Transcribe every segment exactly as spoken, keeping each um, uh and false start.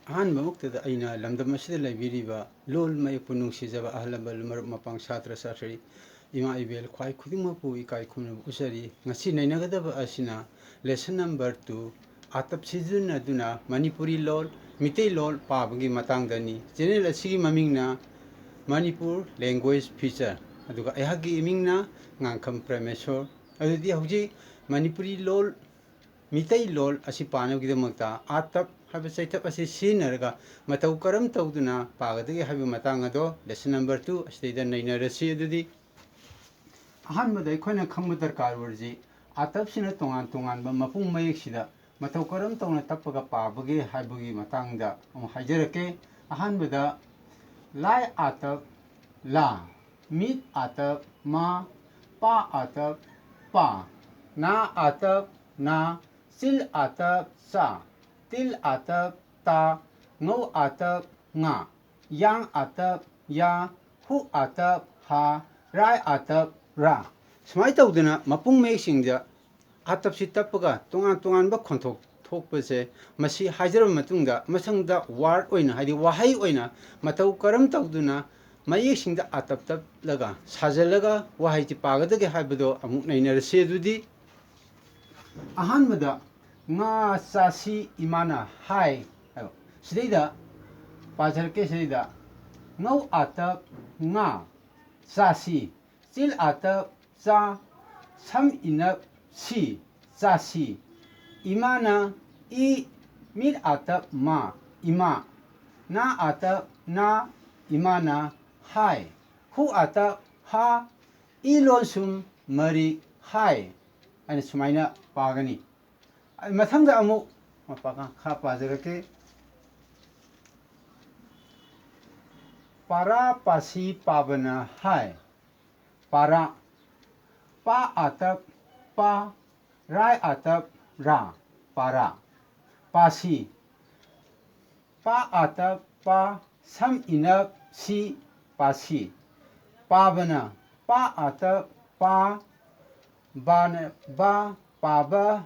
ꯑꯍꯥꯟꯕꯃꯛꯇꯗ ꯑꯩꯅ ꯂꯝꯗꯝ ꯑꯁꯤꯗ ꯂꯩꯕꯤꯔꯤꯕ ꯂꯣꯜ ꯃꯌꯦꯛꯄꯨ ꯅꯨꯡꯁꯤꯖꯕ ꯑꯍꯜ ꯂꯃꯟ, ꯃꯔꯨꯞ ꯃꯄꯥꯡ, ꯁꯥꯇ꯭ꯔ ꯁꯥꯇ꯭ꯔꯤ, ꯏꯃꯥ ꯏꯕꯦꯜ ꯈ꯭ꯋꯥꯏ ꯈꯨꯗꯤꯡꯃꯛꯄꯨ ꯏꯀꯥꯏ ꯈꯨꯝꯅꯕ ꯎꯠꯆꯔꯤ꯫ ꯉꯁꯤ ꯅꯩꯅꯒꯗꯕ ꯑꯁꯤꯅ lesson number two, ꯑꯥꯇꯞ ꯁꯤꯖꯤꯟꯅꯗꯨꯅ ꯃꯅꯤꯄꯨꯔꯤ ꯂꯣꯜ, ꯃꯤꯇꯩꯂꯣꯜ ꯄꯥꯕꯒꯤ ꯃꯇꯥꯡꯗꯅꯤ꯫ Channel ꯑꯁꯤꯒꯤ ꯃꯃꯤꯡꯅ Manipur Language Feature, ꯑꯗꯨꯒ ꯑꯩꯍꯥꯛꯀꯤ ꯏꯃꯤꯡꯅ ꯉꯥꯡꯈꯝ ꯄ꯭ꯔꯦꯃꯦꯁꯣꯔ꯫ ꯑꯗꯨꯗꯤ ꯍꯧꯖꯤꯛ ꯃꯅꯤꯄꯨꯔꯤ ꯂꯣꯜ, ꯃꯤꯇꯩꯂꯣꯜ ꯑꯁꯤ ꯄꯥꯅꯕꯒꯤꯗꯃꯛꯇ ꯑꯥꯇꯞ ꯍꯥꯏꯕ ꯆꯩꯊꯞ ꯑꯁꯤ ꯁꯤꯖꯤꯟꯅꯔꯒ ꯃꯇꯧ ꯀꯔꯝ ꯇꯧꯗꯨꯅ ꯄꯥꯒꯗꯒꯦ ꯍꯥꯏꯕ ꯃꯇꯥꯡ ꯑꯗꯣ lesson number two ꯑꯁꯤꯗꯩꯗ ꯅꯩꯅꯔꯁꯤ꯫ ꯑꯗꯨꯗꯤ ꯑꯍꯥꯟꯕꯗ ꯑꯩꯈꯣꯏꯅ ꯈꯪꯕ ꯗꯔꯀꯥꯔ ꯑꯣꯏꯔꯤꯁꯤ ꯑꯥꯇꯞꯁꯤꯅ ꯇꯣꯉꯥꯟ ꯇꯣꯉꯥꯟꯕ ꯃꯄꯨꯡ ꯃꯌꯦꯛꯁꯤꯗ ꯃꯇꯧ ꯀꯔꯝ ꯇꯧꯅ ꯇꯞꯄꯒ ꯄꯥꯕꯒꯦ ꯍꯥꯏꯕꯒꯤ ꯃꯇꯥꯡꯗ ꯑꯃꯨꯛ ꯍꯥꯏꯖꯔꯛꯀꯦ꯫ ꯑꯍꯥꯟꯕꯗ ꯂꯥꯏ ꯑꯥꯇꯞ ꯂꯥ, ꯃꯤꯠ ꯑꯥꯇꯞ ꯃꯥ, ꯄꯥ ꯑꯥꯇꯞ ꯄꯥ, ꯅꯥ ꯑꯥꯇꯞ ꯅꯥ, ꯆꯤꯜ ꯑꯥꯇꯞ ꯆꯥ, ꯇꯤꯜ ꯑꯥꯇꯞ ꯇꯥ, ꯉꯧ ꯑꯥꯇꯞ ꯉꯥ, ꯌꯥꯡ ꯑꯥꯇꯞ ꯌꯥ, ꯍꯨ ꯑꯥꯇꯞ ꯍꯥ, ꯔꯥꯏ ꯑꯥꯇꯞ ꯔꯥ꯫ ꯁꯨꯃꯥꯏꯅ ꯇꯧꯗꯅ ꯃꯄꯨꯡ ꯃꯌꯦꯛꯁꯤꯡꯗ ꯑꯥꯇꯞꯁꯤ ꯇꯞꯄꯒ ꯇꯣꯉꯥꯟ ꯇꯣꯉꯥꯟꯕ ꯈꯣꯟꯊꯣꯛ ꯊꯣꯛꯄꯁꯦ, ꯃꯁꯤ ꯍꯥꯏꯖꯔꯕ ꯃꯇꯨꯡꯗ ꯃꯊꯪꯗ word ꯑꯣꯏꯅ, ꯍꯥꯏꯗꯤ ꯋꯥꯍꯩ ꯑꯣꯏꯅ ꯃꯇꯧ ꯀꯔꯝ ꯇꯧꯗꯨꯅ ꯃꯌꯦꯛꯁꯤꯡꯗ ꯑꯥꯇꯞ ꯇꯞꯂꯒ ꯁꯥꯖꯜꯂꯒ ꯋꯥꯍꯩꯁꯤ ꯄꯥꯒꯗꯒꯦ ꯍꯥꯏꯕꯗꯣ ꯑꯃꯨꯛ ꯅꯩꯅꯔꯁꯤ꯫ ꯑꯗꯨꯗꯤ ꯑꯍꯥꯟꯕꯗ ꯉꯥ ꯆꯥꯁꯤ ꯏꯃꯥꯅ ꯍꯥꯏ ꯍꯥꯏꯕ꯫ ꯁꯤꯗꯩꯗ ꯄꯥꯖꯔꯛꯀꯦ꯫ ꯁꯤꯗꯩꯗ ꯉꯧ ꯑꯥꯇꯞ ꯉꯥ, ꯆꯥꯁꯤ꯫ ꯆꯤꯜ ꯑꯥꯇꯞ ꯆꯥ, ꯁꯝ ꯏꯅꯞ ꯁꯤ, ꯆꯥꯁꯤ꯫ ꯏꯃꯥꯅ ꯏ, ꯃꯤꯠ ꯑꯥꯇꯞ ꯃꯥ, ꯏꯃꯥ꯫ ꯅꯥ ꯑꯥꯇꯞ ꯅꯥ, ꯏꯃꯥꯅ ꯍꯥꯏ꯫ ꯍꯨ ꯑꯥꯇꯞ ꯍꯥ, ꯏ ꯂꯣꯟꯁꯨꯝ ꯃꯔꯤꯛ ꯍꯥꯏ꯫ ꯑꯩꯅ ꯁꯨꯃꯥꯏꯅ ꯄꯥꯒꯅꯤ꯫ ꯑꯩ ꯃꯊꯪꯗ ꯑꯃꯨꯛ ꯃꯈꯥ ꯄꯥꯖꯔꯛꯀꯦ꯫ ꯄꯥꯔꯥ ꯄꯥꯁꯤ ꯄꯥꯕꯅ ꯍꯥꯏ꯫ ꯄꯥꯔꯥ꯫ ꯄꯥ ꯑꯥꯇꯞ ꯄꯥ, ꯔꯥꯏ ꯑꯥꯇꯞ ꯔꯥ, ꯄꯥꯔꯥ꯫ ꯄꯥꯁꯤ꯫ ꯄꯥ ꯑꯥꯇꯞ ꯄꯥ, ꯁꯝ ꯏꯅꯞ ꯁꯤ, ꯄꯥꯁꯤ꯫ ꯄꯥꯕꯅ꯫ ꯄꯥ ꯑꯥꯇꯞ ꯄꯥ, ꯕꯥꯅ ꯕꯥ, ꯄꯥꯕ꯫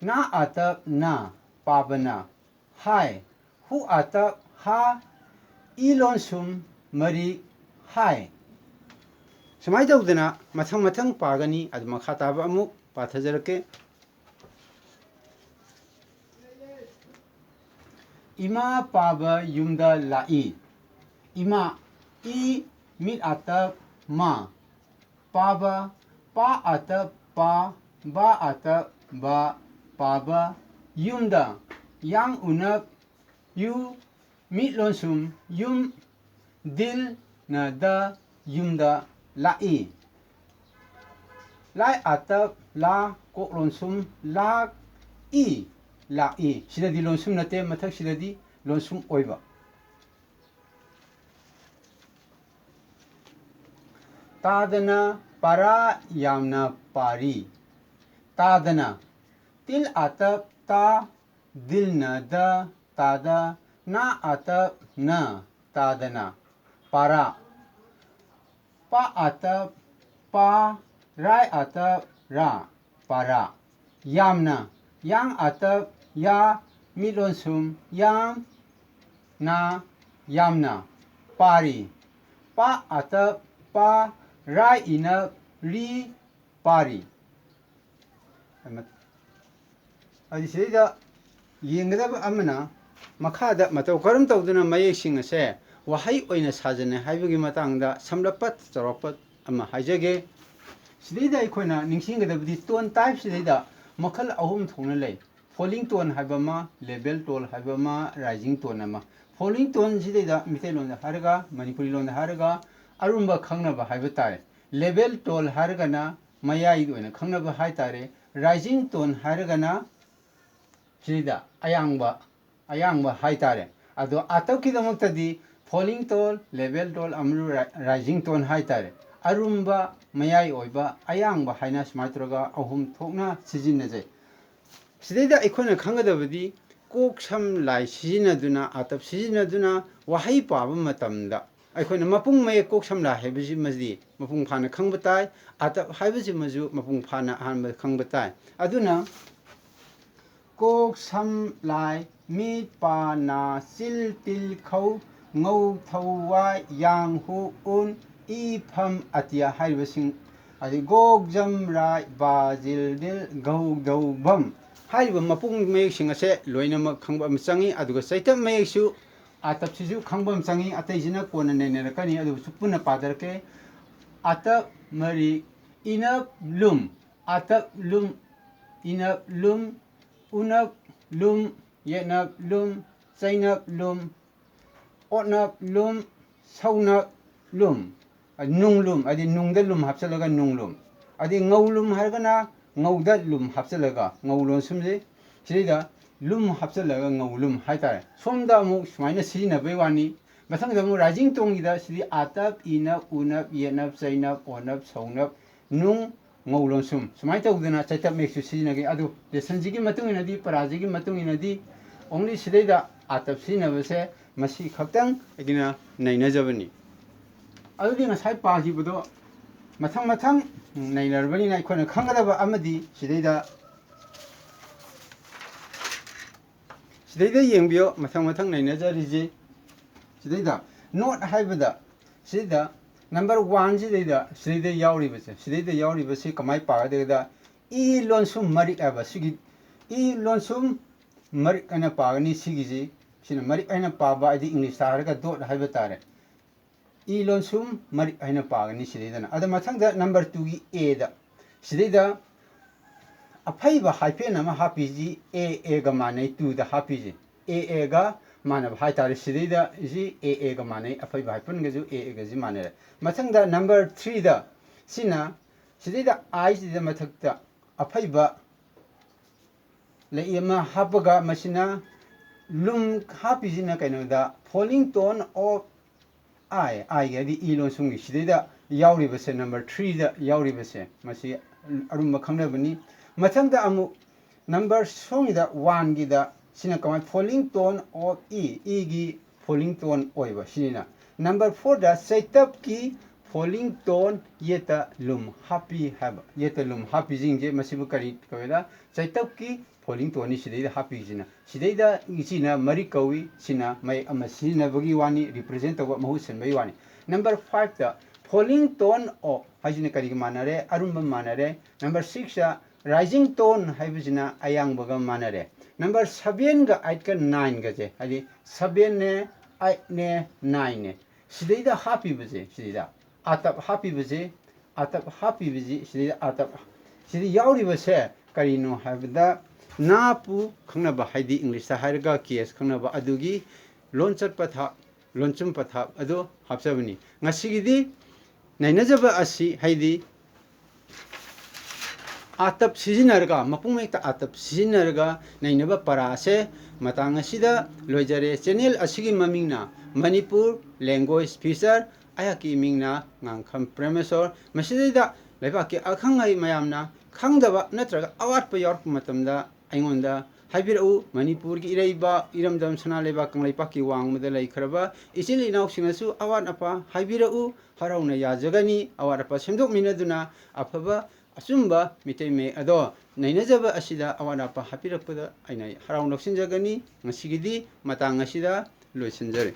ꯅꯥ ꯑꯥꯇꯞ ꯅꯥ, ꯄꯥꯕꯅ꯫ ꯍꯥꯏ꯫ ꯍꯨ ꯑꯥꯇꯞ ꯍꯥ, ꯏ ꯂꯣꯟꯁꯨꯝ ꯃꯔꯤꯛ ꯍꯥꯏ꯫ ꯁꯨꯃꯥꯏꯅ ꯇꯧꯗꯅ ꯃꯊꯪ ꯃꯊꯪ ꯄꯥꯒꯅꯤ꯫ ꯑꯗꯨ ꯃꯈꯥ ꯇꯥꯕ ꯑꯃꯨꯛ ꯄꯥꯊꯖꯔꯛꯀꯦ꯫ ꯏꯃꯥ ꯄꯥꯕ ꯌꯨꯝꯗ ꯂꯥꯛꯏ꯫ ꯏꯃꯥ, ꯏ ꯃꯤꯠ ꯑꯥꯇꯞ ꯃꯥ꯫ ꯄꯥꯕ, ꯄꯥ ꯑꯥꯇꯞ ꯄꯥ, ꯕꯥ ꯑꯥꯇꯞ ꯕꯥ, ꯄꯥꯕ꯫ ꯌꯨꯝꯗ, ꯌꯥꯡ ꯎꯅꯞ ꯌꯨ, ꯃꯤꯠ ꯂꯣꯟꯁꯨꯝ ꯌꯨꯝ, ꯗꯤꯜ ꯅ ꯗ, ꯌꯨꯝꯗ ꯂꯥꯛꯏ꯫ ꯂꯥꯏ ꯑꯥꯇꯞ ꯂꯥ, ꯀꯣꯛ ꯂꯣꯟꯁꯨꯝ ꯂꯥꯛ ꯏ, ꯂꯥꯛꯏ꯫ ꯁꯤꯗꯗꯤ ꯂꯣꯟꯁꯨꯝ ꯅꯠꯇꯦ, ꯃꯊꯛꯁꯤꯗꯗꯤ ꯂꯣꯟꯁꯨꯝ ꯑꯣꯏꯕ꯫ ꯇꯥꯗꯅ ꯄꯥꯔꯥ ꯌꯥꯝꯅ ꯄꯥꯔꯤ꯫ ꯇꯥꯗꯅ꯫ ꯇꯤꯜ ꯑꯥꯇꯞ ꯇꯥ, ꯗꯤꯜꯅ ꯗ, ꯇꯥꯗ, ꯅꯥ ꯑꯥꯇꯞ ꯅ, ꯇꯥꯗꯅ꯫ ꯄꯥꯔꯥ꯫ ꯄꯥ ꯑꯥꯇꯞ ꯄꯥ, ꯔꯥꯏ ꯑꯥꯇꯞ ꯔꯥ, ꯄꯥꯔꯥ꯫ ꯌꯥꯝꯅ꯫ ꯌꯥꯡ ꯑꯥꯇꯞ ꯌꯥ, ꯃꯤꯠ ꯂꯣꯟꯁꯨꯝ ꯌꯥꯝ ꯅ, ꯌꯥꯝꯅ꯫ ꯄꯥꯔꯤ꯫ ꯄꯥ ꯑꯥꯇꯞ ꯄꯥ, ꯔꯥꯏ ꯏꯅꯞ ꯔꯤ, ꯄꯥꯔꯤ꯫ ꯑꯗꯨ ꯁꯤꯗꯩꯗ ꯌꯦꯡꯒꯗꯕ ꯑꯃꯅ, ꯃꯈꯥꯗ ꯃꯇꯧ ꯀꯔꯝ ꯇꯧꯗꯨꯅ ꯃꯌꯦꯛꯁꯤꯡ ꯑꯁꯦ ꯋꯥꯍꯩ ꯑꯣꯏꯅ ꯁꯥꯖꯟꯅꯩ ꯍꯥꯏꯕꯒꯤ ꯃꯇꯥꯡꯗ ꯁꯝꯂꯞꯄ ꯆꯥꯎꯔꯥꯛꯄ ꯑꯃ ꯍꯥꯏꯖꯒꯦ꯫ ꯁꯤꯗꯩꯗ ꯑꯩꯈꯣꯏꯅ ꯅꯤꯡꯁꯤꯡꯒꯗꯕꯗꯤ tone type ꯁꯤꯗꯩꯗ ꯃꯈꯜ ꯑꯍꯨꯝ ꯊꯣꯛꯅ ꯂꯩ꯫ Falling tone ꯍꯥꯏꯕ ꯑꯃ, level tone ꯍꯥꯏꯕ ꯑꯃ, rising tone ꯑꯃ꯫ Falling tone ꯁꯤꯗꯩꯗ ꯃꯤꯇꯩꯂꯣꯟꯗ ꯍꯥꯏꯔꯒ, ꯃꯅꯤꯄꯨꯔꯤ ꯂꯣꯟꯗ ꯍꯥꯏꯔꯒ, ꯑꯔꯨꯝꯕ ꯈꯪꯅꯕ ꯍꯥꯏꯕ ꯇꯥꯔꯦ꯫ Level tone ꯍꯥꯏꯔꯒꯅ ꯃꯌꯥꯏ ꯑꯣꯏꯅ ꯈꯪꯅꯕ ꯍꯥꯏ ꯇꯥꯔꯦ꯫ Rising tone ꯍꯥꯏꯔꯒꯅ ꯁꯤꯗ ꯑꯌꯥꯡꯕ, ꯑꯌꯥꯡꯕ ꯍꯥꯏ ꯇꯥꯔꯦ꯫ ꯑꯗꯣ ꯑꯥꯇꯞꯀꯤꯗꯃꯛꯇꯗꯤ falling tone, level tone ꯑꯃꯁꯨꯡ ri-, rising tone ꯍꯥꯏ ꯇꯥꯔꯦ꯫ ꯑꯔꯨꯝꯕ, ꯃꯌꯥꯏ ꯑꯣꯏꯕ, ꯑꯌꯥꯡꯕ ꯍꯥꯏꯅ ꯁꯨꯃꯥꯏꯅ ꯇꯧꯔꯒ ꯑꯍꯨꯝ ꯊꯣꯛꯅ ꯁꯤꯖꯤꯟꯅꯖꯩ꯫ ꯁꯤꯗꯩꯗ ꯑꯩꯈꯣꯏꯅ ꯈꯪꯒꯗꯕꯗꯤ ꯀꯣꯛ ꯁꯝ ꯂꯥꯏ ꯁꯤꯖꯤꯟꯅꯗꯨꯅ, ꯑꯥꯇꯞ ꯁꯤꯖꯤꯟꯅꯗꯨꯅ ꯋꯥꯍꯩ ꯄꯥꯕ ꯃꯇꯝꯗ ꯑꯩꯈꯣꯏꯅ ꯃꯄꯨꯡ ꯃꯌꯦꯛ ꯀꯣꯛ ꯁꯝ ꯂꯥꯏ ꯍꯥꯏꯕꯁꯤꯃꯗꯤ ꯃꯄꯨꯡ ꯐꯥꯅ ꯈꯪꯕ ꯇꯥꯏ, ꯑꯥꯇꯞ ꯍꯥꯏꯕꯁꯤꯃꯁꯨ ꯃꯄꯨꯡ ꯐꯥꯅ ꯑꯍꯥꯟꯕꯗ ꯈꯪꯕ ꯇꯥꯏ꯫ ꯑꯗꯨꯅ ꯀꯣꯛ ꯁꯝ ꯂꯥꯏ ꯃꯤꯠ ꯄꯥ ꯅꯥ ꯆꯤꯜ ꯇꯤꯜ ꯈꯧ ꯉꯧ ꯊꯧ ꯋꯥꯏ ꯌꯥꯡ ꯍꯨ ꯎꯟ ꯏ ꯐꯝ ꯑꯇꯤꯌꯥ ꯍꯥꯏꯔꯤꯕꯁꯤꯡ, ꯑꯗꯩ ꯒꯣꯛ ꯖꯝ ꯔꯥꯏ ꯕꯥ ꯖꯤꯜ ꯗꯤꯜ ꯒꯧ ꯙꯧ ꯚꯝ ꯍꯥꯏꯔꯤꯕ ꯃꯄꯨꯡ ꯃꯌꯦꯛꯁꯤꯡ ꯑꯁꯦ ꯂꯣꯏꯅꯃꯛ ꯈꯪꯕ ꯑꯃ ꯆꯪꯏ꯫ ꯑꯗꯨꯒ ꯆꯩꯇꯞ ꯃꯌꯦꯛꯁꯨ, ꯑꯥꯇꯞꯁꯤꯁꯨ ꯈꯪꯕ ꯑꯃ ꯆꯪꯏ꯫ ꯑꯇꯩꯁꯤꯅ ꯀꯣꯟꯅ ꯅꯩꯅꯔꯛꯀꯅꯤ, ꯑꯗꯨꯕꯨꯁꯨ ꯄꯨꯟꯅ ꯄꯥꯖꯔꯛꯀꯦ꯫ ꯑꯥꯇꯞ ꯃꯔꯤ, ꯏꯅꯞ ꯂꯨꯝ, ꯑꯥꯇꯞ ꯂꯨꯝ, ꯏꯅꯞ ꯂꯨꯝ, ꯎꯅꯞ ꯂꯨꯝ, ꯌꯦꯠꯅꯞ ꯂꯨꯝ, ꯆꯩꯅꯞ ꯂꯨꯝ, ꯑꯣꯠꯅꯞ ꯂꯨꯝ, ꯁꯧꯅꯞ ꯂꯨꯝ, ꯅꯨꯡ ꯂꯨꯝ, ꯍꯥꯏꯗꯤ ꯅꯨꯡꯗ ꯂꯨꯝ ꯍꯥꯞꯆꯤꯜꯂꯒ ꯅꯨꯡ ꯂꯨꯝ, ꯑꯗꯩ ꯉꯧ ꯂꯨꯝ ꯍꯥꯏꯔꯒꯅ ꯉꯧꯗ ꯂꯨꯝ ꯍꯥꯞꯆꯤꯜꯂꯒ ꯉꯧ ꯂꯣꯟꯁꯨꯝꯁꯦ ꯁꯤꯗꯩꯗ ꯂꯨꯝ ꯍꯥꯞꯆꯤꯜꯂꯒ ꯉꯧ ꯂꯨꯝ ꯍꯥꯏꯇꯥꯔꯦ꯫ ꯁꯣꯝꯗ ꯑꯃꯨꯛ ꯁꯨꯃꯥꯏꯅ ꯁꯤꯖꯤꯟꯅꯕꯩ ꯋꯥꯅꯤ꯫ ꯃꯊꯪꯗ ꯑꯃꯨꯛ rising tone ꯒꯤꯗ ꯁꯤꯗꯤ ꯑꯥꯇꯞ, ꯏꯅꯞ, ꯎꯅꯞ, ꯌꯦꯠꯅꯞ, ꯆꯩꯅꯞ, ꯑꯣꯅꯞ, ꯁꯧꯅꯞ, ꯅꯨꯡ, ꯉꯧ ꯂꯣꯟꯁꯨꯝ ꯁꯨꯃꯥꯏꯅ ꯇꯧꯗꯅ ꯆꯩꯇꯞ ꯃꯌꯦꯛꯁꯨ ꯁꯤꯖꯤꯟꯅꯒꯦ꯫ ꯑꯗꯨ lesson ꯁꯤꯒꯤ ꯃꯇꯨꯡ ꯏꯟꯅꯗꯤ, ꯄꯔꯥꯁꯤꯒꯤ ꯃꯇꯨꯡ ꯏꯟꯅꯗꯤ only ꯁꯤꯗꯩꯗ ꯑꯥꯇꯞ ꯁꯤꯖꯤꯟꯅꯕꯁꯦ ꯃꯁꯤ ꯈꯛꯇꯪ ꯑꯩꯒꯤꯅ ꯅꯩꯅꯖꯕꯅꯤ꯫ ꯑꯗꯨꯗꯤ ꯉꯁꯥꯏ ꯄꯥꯈꯤꯕꯗꯣ ꯃꯊꯪ ꯃꯊꯪ ꯅꯩꯅꯔꯕꯅꯤꯅ ꯑꯩꯈꯣꯏꯅ ꯈꯪꯒꯗꯕ ꯑꯃꯗꯤ ꯁꯤꯗꯩꯗ, ꯁꯤꯗꯩꯗ ꯌꯦꯡꯕꯤꯌꯣ, ꯃꯊꯪ ꯃꯊꯪ ꯅꯩꯅꯖꯔꯤꯁꯦ꯫ ꯁꯤꯗꯩꯗ note ꯍꯥꯏꯕꯗ, ꯁꯤꯗꯩꯗ number one ꯁꯤꯗꯩꯗ, ꯁꯤꯗꯩꯗ ꯌꯥꯎꯔꯤꯕꯁꯦ, ꯁꯤꯗꯩꯗ ꯌꯥꯎꯔꯤꯕꯁꯤ ꯀꯃꯥꯏ ꯄꯥꯒꯗꯒꯦꯗ, ꯏ ꯂꯣꯟꯁꯨꯝ ꯃꯔꯤꯛ ꯍꯥꯏꯕ ꯁꯤꯒꯤ ꯏ ꯂꯣꯟꯁꯨꯝ ꯃꯔꯤꯛ ꯍꯥꯏꯅ ꯄꯥꯒꯅꯤ꯫ ꯁꯤꯒꯤꯁꯤ, ꯁꯤꯅ ꯃꯔꯤꯛ ꯍꯥꯏꯅ ꯄꯥꯕ, ꯍꯥꯏꯗꯤ English ꯇ ꯍꯥꯏꯔꯒ dot ꯍꯥꯏꯕ ꯇꯥꯔꯦ꯫ ꯏ ꯂꯣꯟꯁꯨꯝ ꯃꯔꯤꯛ ꯍꯥꯏꯅ ꯄꯥꯒꯅꯤ ꯁꯤꯗꯩꯗꯅ꯫ ꯑꯗ ꯃꯊꯪꯗ number two ꯒꯤ A ꯗ, ꯁꯤꯗꯩꯗ ꯑꯐꯩꯕ hyphen ꯑꯃ ꯍꯥꯞꯄꯤꯁꯤ A A ꯒ ꯃꯥꯟꯅꯩ, two ꯗ ꯍꯥꯞꯄꯤꯁꯤ꯫ A A ꯒ ꯃꯥꯟꯅꯕ ꯍꯥꯏꯇꯥꯔꯦ꯫ ꯁꯤꯗꯩꯗ ꯁꯤ A A ꯒ ꯃꯥꯟꯅꯩ, ꯑꯐꯩꯕ hyphen ꯒꯁꯨ A A ꯒꯁꯨ ꯃꯥꯟꯅꯔꯦ꯫ ꯃꯊꯪꯗ number three ꯗ, ꯁꯤꯅ ꯁꯤꯗꯩꯗ I ꯁꯤꯗ ꯃꯊꯛꯇ ꯑꯐꯩꯕ ꯂꯩ ꯑꯃ ꯍꯥꯞꯄꯒ, ꯃꯁꯤꯅ ꯂꯨꯝ ꯍꯥꯞꯄꯤꯁꯤꯅ ꯀꯩꯅꯣꯗ, falling tone of I, I ꯒꯤ ꯍꯥꯏꯗꯤ ꯏ ꯂꯣꯟꯁꯨꯝꯒꯤ ꯁꯤꯗꯩꯗ ꯌꯥꯎꯔꯤꯕꯁꯦ, number three ꯗ ꯌꯥꯎꯔꯤꯕꯁꯦ, ꯃꯁꯤ ꯑꯔꯨꯝꯕ ꯈꯪꯅꯕꯅꯤ꯫ ꯃꯊꯪꯗ ꯑꯃꯨꯛ number ꯁꯣꯝꯒꯤꯗ one ꯒꯤꯗ, ꯁꯤꯅ ꯀꯃꯥꯏꯅ, falling tone of E, E ꯒꯤ falling tone ꯑꯣꯏꯕ ꯁꯤꯅꯤꯅ꯫ Number four ꯗ ꯆꯩꯇꯞꯀꯤ ꯐꯣꯂꯤꯡ ꯇꯣꯟ, ꯌꯦꯠꯇ ꯂꯨꯝ ꯍꯥꯞꯄꯤ ꯍꯥꯏꯕ꯫ ꯌꯦꯠꯇ ꯂꯨꯝ ꯍꯥꯞꯄꯤꯁꯤꯡꯁꯦ ꯃꯁꯤꯕꯨ ꯀꯔꯤ ꯀꯧꯋꯦꯗ? ꯆꯩꯇꯞꯀꯤ ꯐꯣꯂꯤꯡ ꯇꯣꯟꯅꯤ ꯁꯤꯗꯩꯗ ꯍꯥꯞꯄꯤꯁꯤꯅ꯫ ꯁꯤꯗꯩꯗ ꯁꯤꯅ ꯃꯔꯤ ꯀꯧꯏ, ꯁꯤꯅ ꯃꯌꯦꯛ ꯑꯃ ꯁꯤꯖꯤꯟꯅꯕꯒꯤ ꯋꯥꯅꯤ, represent ꯇꯧꯕ, ꯃꯍꯨꯠ ꯁꯤꯟꯕꯒꯤ ꯋꯥꯅꯤ꯫ Number five ꯇ ꯐꯣꯂꯤꯡ ꯇꯣꯟ ꯑꯣ ꯍꯥꯏꯁꯤꯅ ꯀꯔꯤꯒ ꯃꯥꯟꯅꯔꯦ? ꯑꯔꯨꯝꯕ ꯃꯥꯟꯅꯔꯦ꯫ Number six ꯇ rising tone ꯍꯥꯏꯕꯁꯤꯅ ꯑꯌꯥꯡꯕꯒ ꯃꯥꯟꯅꯔꯦ꯫ Number seven ꯒ eight ꯀ nine ꯒꯁꯦ, ꯍꯥꯏꯗꯤ seven ꯅꯦ, eight ꯅꯦ, nine ꯅꯦ, ꯁꯤꯗꯩꯗ ꯍꯥꯞꯄꯤꯕꯁꯦ, ꯁꯤꯗꯩꯗ ꯑꯥꯇꯞ ꯍꯥꯞꯄꯤꯕꯁꯦ, ꯑꯥꯇꯞ ꯍꯥꯞꯄꯤꯕꯁꯤ, ꯁꯤꯗꯩꯗ ꯑꯥꯇꯞ, ꯁꯤꯗ ꯌꯥꯎꯔꯤꯕꯁꯦ ꯀꯔꯤꯅꯣ ꯍꯥꯏꯕꯗ, ꯅꯥꯄꯨ ꯈꯪꯅꯕ, ꯍꯥꯏꯗꯤ English ꯇ ꯍꯥꯏꯔꯒ case ꯈꯪꯅꯕ, ꯑꯗꯨꯒꯤ ꯂꯣꯟꯆꯠ ꯄꯊꯥꯞ, ꯂꯣꯟꯆꯨꯝ ꯄꯊꯥꯞ ꯑꯗꯨ ꯍꯥꯞꯆꯕꯅꯤ꯫ ꯉꯁꯤꯒꯤꯗꯤ ꯅꯩꯅꯖꯕ ꯑꯁꯤ, ꯍꯥꯏꯗꯤ ꯑꯥꯇꯞ ꯁꯤꯖꯤꯟꯅꯔꯒ, ꯃꯄꯨꯡ ꯃꯌꯦꯛꯇ ꯑꯥꯇꯞ ꯁꯤꯖꯤꯟꯅꯔꯒ ꯅꯩꯅꯕ ꯄꯔꯥ ꯑꯁꯦ ꯃꯇꯥꯡ ꯑꯁꯤꯗ ꯂꯣꯏꯖꯔꯦ꯫ Channel ꯑꯁꯤꯒꯤ ꯃꯃꯤꯡꯅ ꯃꯅꯤꯄꯨꯔ Language Feature, ꯑꯩꯍꯥꯛꯀꯤ ꯃꯤꯡꯅ ꯉꯥꯡꯈꯝ ꯄ꯭ꯔꯦꯃꯦꯁꯣꯔ꯫ ꯃꯁꯤꯗꯩꯗ ꯂꯩꯕꯥꯛꯀꯤ ꯑꯈꯪ ꯑꯍꯩ ꯃꯌꯥꯝꯅ ꯈꯪꯗꯕ ꯅꯠꯇ꯭ꯔꯒ ꯑꯋꯥꯠꯄ ꯌꯥꯎꯔꯛꯄ ꯃꯇꯝꯗ ꯑꯩꯉꯣꯟꯗ ꯍꯥꯏꯕꯤꯔꯛꯎ꯫ ꯃꯅꯤꯄꯨꯔꯒꯤ ꯏꯔꯩꯕꯥꯛ, ꯏꯔꯝꯗꯝ ꯁꯅꯥ ꯂꯩꯕꯥꯛ ꯀꯪꯂꯩꯄꯥꯛꯀꯤ ꯋꯥꯡꯃꯗ ꯂꯩꯈ꯭ꯔꯕ ꯏꯆꯤꯜ ꯏꯅꯥꯎꯁꯤꯡꯅꯁꯨ ꯑꯋꯥꯠ ꯑꯄꯥ ꯍꯥꯏꯕꯤꯔꯛꯎ꯫ ꯍꯔꯥꯎꯅ ꯌꯥꯖꯒꯅꯤ꯫ ꯑꯋꯥꯠ ꯑꯄꯥ ꯁꯦꯝꯗꯣꯛꯃꯤꯟꯅꯗꯨꯅ ꯑꯐꯕ ꯑꯆꯨꯝꯕ ꯃꯤꯇꯩ ꯃꯌꯦꯛ ꯑꯗꯣ ꯅꯩꯅꯖꯕ ꯑꯁꯤꯗ ꯑꯋꯥꯠ ꯑꯄꯥ ꯍꯥꯞꯄꯤꯔꯛꯄꯗ ꯑꯩꯅ ꯍꯔꯥꯎ ꯂꯧꯁꯤꯟꯖꯒꯅꯤ꯫ ꯉꯁꯤꯒꯤꯗꯤ ꯃꯇꯥꯡ ꯑꯁꯤꯗ ꯂꯣꯏꯁꯤꯟꯖꯔꯦ꯫